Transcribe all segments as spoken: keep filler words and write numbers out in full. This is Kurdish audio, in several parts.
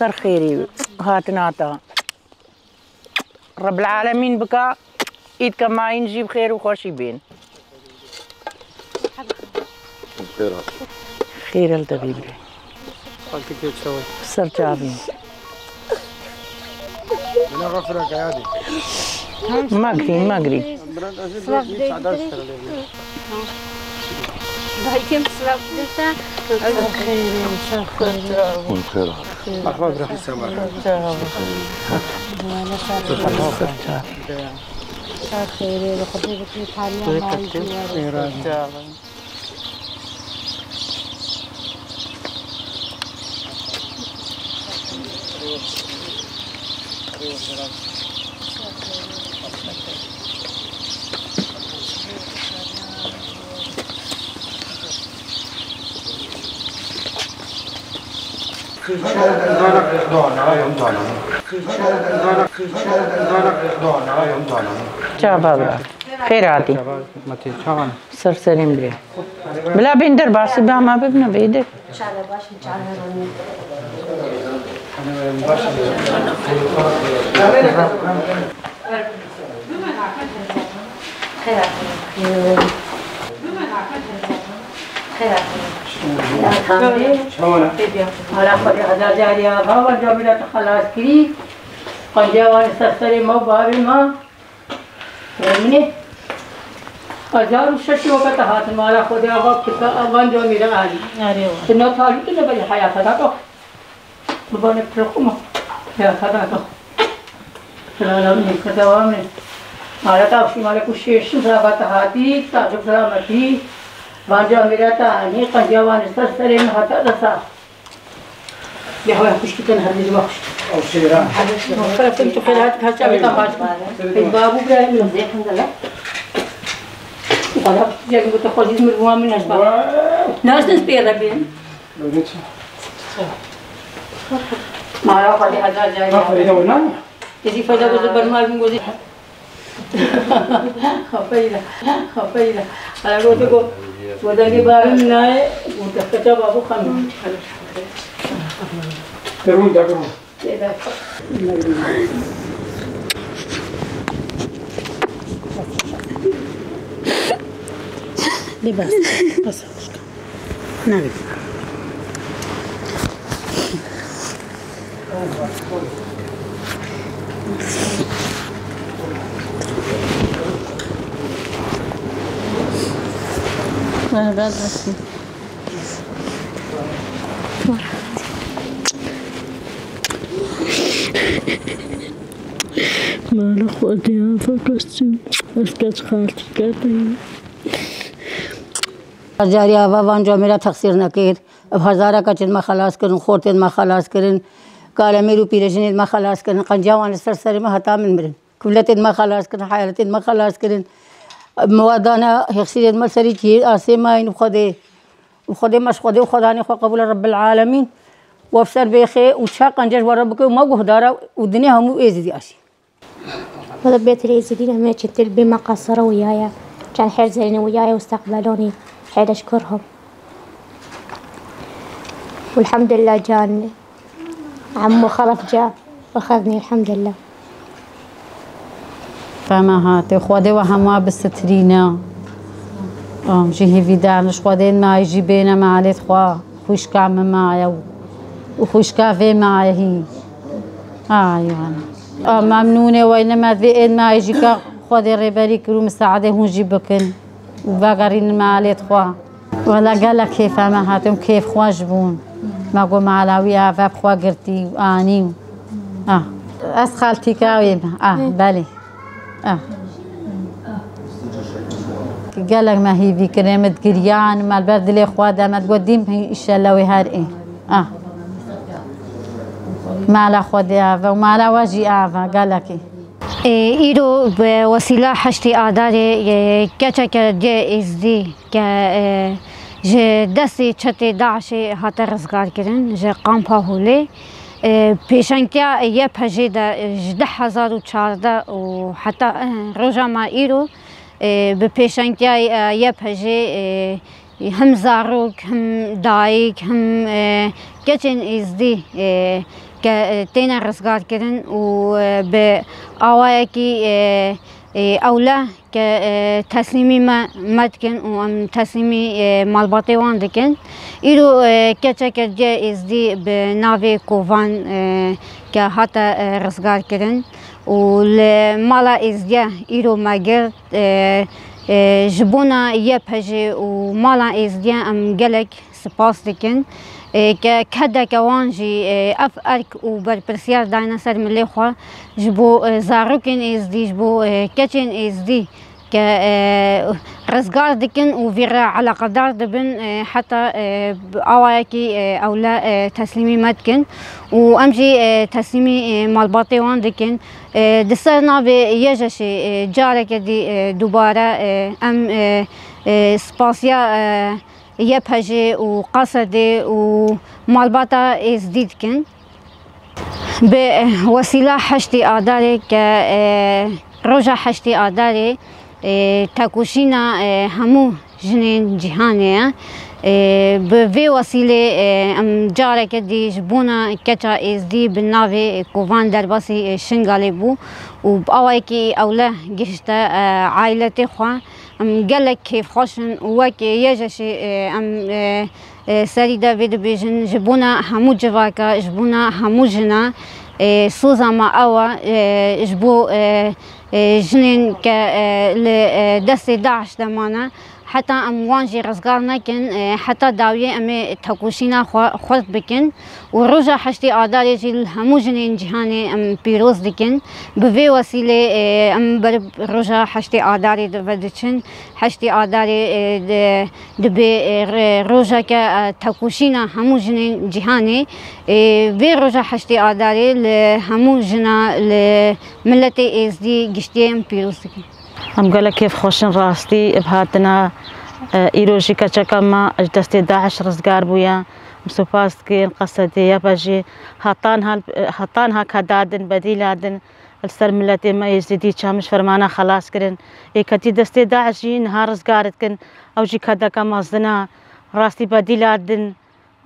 Her xêrî hatina te. Rebbil Alemîn bika, îdke mayîn jî bi xêr û xweşî bên. Xêr el te bî birê. Xaltî kê çawa? Ser çavî. Bina xwe fireke yadî. Magrî, magrî. Biraz ez ê bir çadar serelê. Daykem silav dita. Hûn xêr hat. Merhaba, bira. Ser çavî. Ser çavî. Ser xêrê, bi Xwedê bi xêrê tariya mayî jî were. Çava bira. Xêr hatî. Ser serê min birê. Bila bên derbasî ba me bibine vê de. Xêr hatî. Xêr hatî. Xêr hatî. Çawa ne? Ala xwe de hezar carî ava, wan camîra te xelas kirî. Qenceya wan li ser serê me û bavê me. Min ê hezar û şeş weke te hatin mala Xwedê ava, kisa van camîra alî. Arê wa. Tu ne talû tu ne belî heyata da dox. Bi banek piro xwe ma. Heyata da dox. Hilala min, kete wa min. Mala te avşî mala ku şêşin sava te hatî, sazû selametî. Van camîra te anî, qenceya wan li ser serê min heta desa. Ya, ya, xwişkî te her dî xwişk. Ew şêra. Xelafin tu xelat ka çavê te baş. Ey babu bira min. Xelaf, ya, bu te xwazî mir bu min nesba. Wow. Nas nes pê rebin. Öyle çi? Mara xwazî hezar cari. Ha, Feride oynar mı? Ezi feda bu ber mal bu. Xafeyla, xafeyla. Ala gote go, go dengê bavê min nayê, go te xeça bavû xanû. Derûn, derûn. Lê bes, bes. Nabî. Merhaba, nasılsın? Mala Xwedê ava, kes çû, ez keç xaltî kerdin. Carî ava van camêra texsîr nekir. Ev hezareka çêd me xelas kirin, xortêd me xelas kirin, kalemêr û pîrejinêd me xelas kirin. Qenceya wan li ser serê me heta min mirin. Kivletêd me xelas kirin, heyaletêd me xelas kirin. Miwadana hêxsîrêd me serî cihê asê mayîn û Xwedê. Û Xwedê me ji Xwedê û Xwedanê xwe qebûl e Rebbil Alemîn. Wef ser bêxê û çi qenceş were bike û me guhdara û dinê hemû êzidî aşî. Wele bêtir êzidî ne me çi til bê me qasara wiyaye. Çend her zerîne wiyaye û steqbelonî hêdeş kurhom. Elhamdülillah can. Emmo xelef ca. Wexeznî elhamdülillah. Fema hatê, Xwedê we hema bisitirîne. Am, ji hêvî dane, ji Xwedê nayê jî bêne malêt xwe. Xwişka min maye û, û xwişka vê maye hî. Ay, wana. A, memnûnê weyne me vê ên me jî ka Xwedê rêberî kir û misaedê hûn jî bikin û vegerînin malêt xwe. Wela gelek kêfa me hatin, kêf xweş bûn. Me got mala wî ava bi xwe girtî û anî. A. Ez xaltîka wê me. A, belê. Ah. Gelek me hîvî kirin, me digiriyan, me li ber dilê xwe de, me digot dîm înşellah wê her ê. Ah. Mala Xwedê ava û mala we jî ava, gelekî. Ê, îro bi wesîla heştê Adarê, ê, keçeke cê Êzdî ke, e, ji destê çetê DAIŞê hate rizgarkirin ji kampa Holê. E, pêşengtiya Y P J'ê de, e, ji du hezar û çardeh û heta, e, roja me îro, e, bi pêşengtiya, e, Y P J'ê, e, Him zarok, him dayik, him, e, keçên êzdî, e, ke, e, têne rizgarkirin û, e, bi awayekî, e, e, ewle ke, e, teslîmî me, me dikin û em teslîmî, e, malbatê wan dikin. Îro, e, keçeke diye êzdî bi navê Kovan, e, ke hate, e, rizgarkirin û li mala êzdiye îro me girt, e, e, ji bona Y P J û mala êzdiye em gelek spas dikin, e, ke kedeke wan jî, e, ev erk û berpirsiyar dayne ser milê xwe ji bo, e, zarokên êzdî, ji bo, e, keçên êzdî ke, e, rizgar dikin û vî re eleqedar dibin, e, heta, e, bi awayekî, e, ewle, e, teslîmî me dikin û em jî, e, teslîmî, e, malbatê wan dikin. E, di ser navê Y J Şê, e, careke dî, e, dubare, e, em, e, e, spasiya, e, Y P J û Qesedê û malbata êzdî dikin. Bi wesîla heştê Adarê ke, e, roja heştê Adarê, e, tekoşîna, e, hemû jinên cîhanê ye. E, bi vê wesîlê, e, em careke dî ji bona keça êzdî bi navê Kovan derbasî, e, Şingalê bû û bi awayekî ewle gihişte, e, ailetê xwe. Em gelek kêfxweş in û wek Y J Şê, e, em, e, e, serî de vê dibêjin, ji bona hemû civaka, ji bona hemû jina, e, soza me ew e, e, ji bo, e, e, jinên ke, e, li, e, destê DAIŞ de mane, heta em wan jî rizgar nekin, e, heta dawiyê em ê tekoşîna xwe xurt bikin. Û roja heştê Adarê jî li hemû jinên cîhanê em pîroz dikin. Bi vê wesîlê, e, em ber roja heştê Adarê de vediçin. Heştê Adarê, e, de, dibe, e, re-, rojeke, e, tekoşîna hemû jinên cîhanê. E, vê roja heştê Adarê li hemû jina, li miletê êzdî giştî em pîroz dikin. Em gelek kêfxweş in rastî bi hatina, e, îro jî keçeka me ji destê DAIŞ rizgar bûye. Em spas dikin Qesedê, Y P J jî heta niha, heta niha keda din, bedîla din li ser miletê me Êzidî çamiş fermana xelas kirin. Ê ketî destê DAIŞ jî niha rizgar dikin. Ew jî kedeke mezin e. Rastî bedîla din.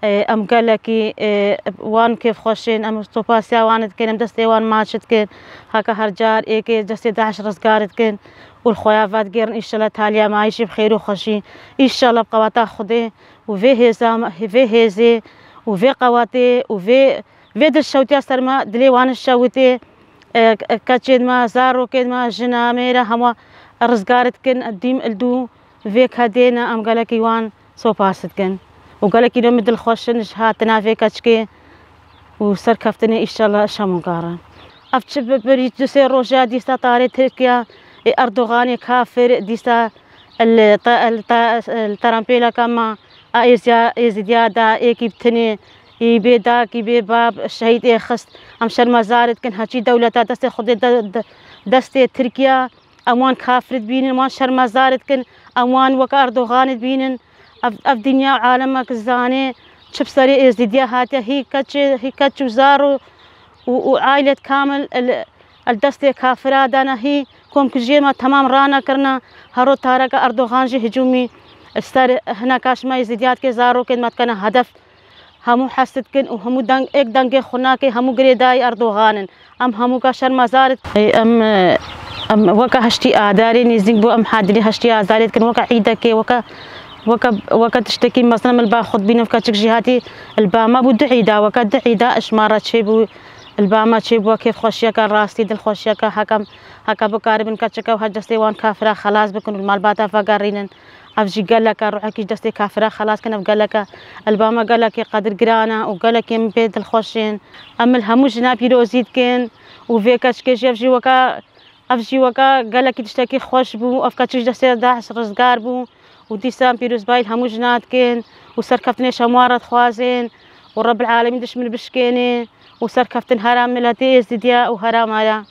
E, em gelekî, e, wan kêfxweş in, em spasiya wan dikin, em destê wan maç dikin. Heke her car êkê destê DAIŞ rizgar dikin û li xwe ya vedigêrin, înşallah taliya me jî bi xêr û xweşî. Înşallah bi qeweta Xwedê û vê hêza, vê hêzê û vê qewetê û vê, vê dilşewtiya ser me, dilê wan şewitê, e, keçên me, zarokên me, jina, mêra, hema rizgar dikin, dîm li dû vê kedê ne, em gelekî wan spas dikin û gelekî ne min dilxweş in ji hatina vê keçikê û serkeftinê, înşallah şem û gar e. Ev çi bi, bi du sê roja dîsa tarê Tirkiye, ê Erdoganê kafir dîsa li te-, li te-, li terempêleka me a êziya-, êzidiya da êkî bi tinê, î bê dayik, î bê bab şehîd ê xist. Em şermezar dikin, heçî dewleta destê Xwedê de, de, destê Tirkiye. Em wan kafir dibînin, wan şermezar dikin, em wan weke Erdogan dibînin. Ev, ev dinya û alemek zanê çi bi serê Êzidiya hatiye, hî keçê, hî keç û zar û, û, û ailet kamil el, el destê kafira dane, hî komkujiyê me temam ranekirine. Hero tareke Erdogan jî hicûmî ser hineka ji me Êzidiya dike, zarokên me dikene hedef. Hemû hes dikin û hemû deng, êk dengê xwe nake, hemû girêdayî Erdogan in. Em hemû ka şermezar in. Ê, em, em weke heştî Adarê nêzîk bû, em hadilî heştî Adarê dikin, weke îdekê, weke, weke, weke tiştekî mezin em li ba xwe dibînin, weke çik jî hatî li ba me bû du îda, weke du îda ji me re çêbû, li ba me çêbû, kêfxweşiyeke rastî, dilxweşiyeke heke, heke bikaribin keçike û her destê wan kafira xelas bikin û li malbata vegerînin. Ev jî gelek e, ruhekî ji destê kafira xelas kin, ev gelek e. Li ba me gelekî qedirgiran e û gelekî em pê dilxweş in. Em li hemû jina pîrozî dikin û vê keçikê jî ev jî weke, ev jî weke gelekî tiştekî xweş bû. Ev keçik ji destê DAIŞ rizgar bû û dîsa em pîrozbayî li hemû jina dikin û serkeftinê ji hemû re dixwazin û Rebbil Alemîn dişmin bişkêne û serkeftin hera miletê Êzidiya û hera me ya.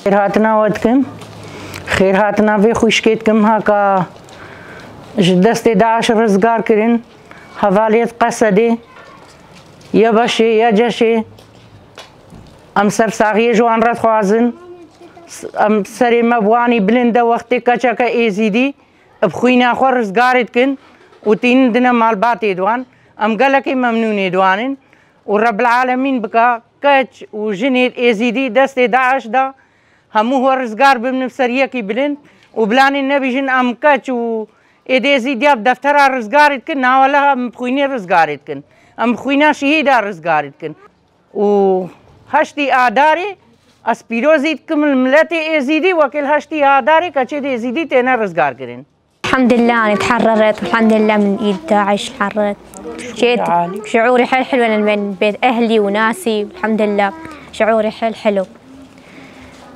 Xêrhatina we dikim. Xêrhatina vê xwişkê dikim, ha ka ji destê DAIŞ rizgar kirin. Hevaliyê Qesedê, ya beşê, ya ceşê. Em sersaxiyê ji wan re dixwazin. Em serê me bi wanî bilind e, wextê keçeke êzîdî bi xwîna xwe rizgarê dikin û tînin dine malbatê di wan. Em gelekî memnûnê di wan in û Rebbil Alemîn bika keç û jinê êzîdî destê DAIŞ da hemû xwe rizgar bibin bi seriyekî bilind û bilanê nebîjin em keç û êdî êzîdiya bi deftera rizgarê dikin, na wele em bi xwînê rizgarê dikin. Em bi xwîna şehîda rizgarê dikin. Û heştî Adarê ez pîrozî dikim li miletê êzîdî, wekî li heştî Adarê keçê êzîdî têne rizgarkirin. الحمد لله أنا تحررت، والحمد لله من إيد داعش تحررت. جيت شعوري حيل حلو أنا بين بيت أهلي وناسي، والحمد لله شعوري حيل حلو.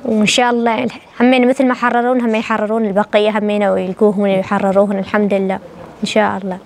وإن شاء الله همين مثل ما حررون هم يحررون البقية همين ويلقوهم ويحرروهم الحمد لله إن شاء الله.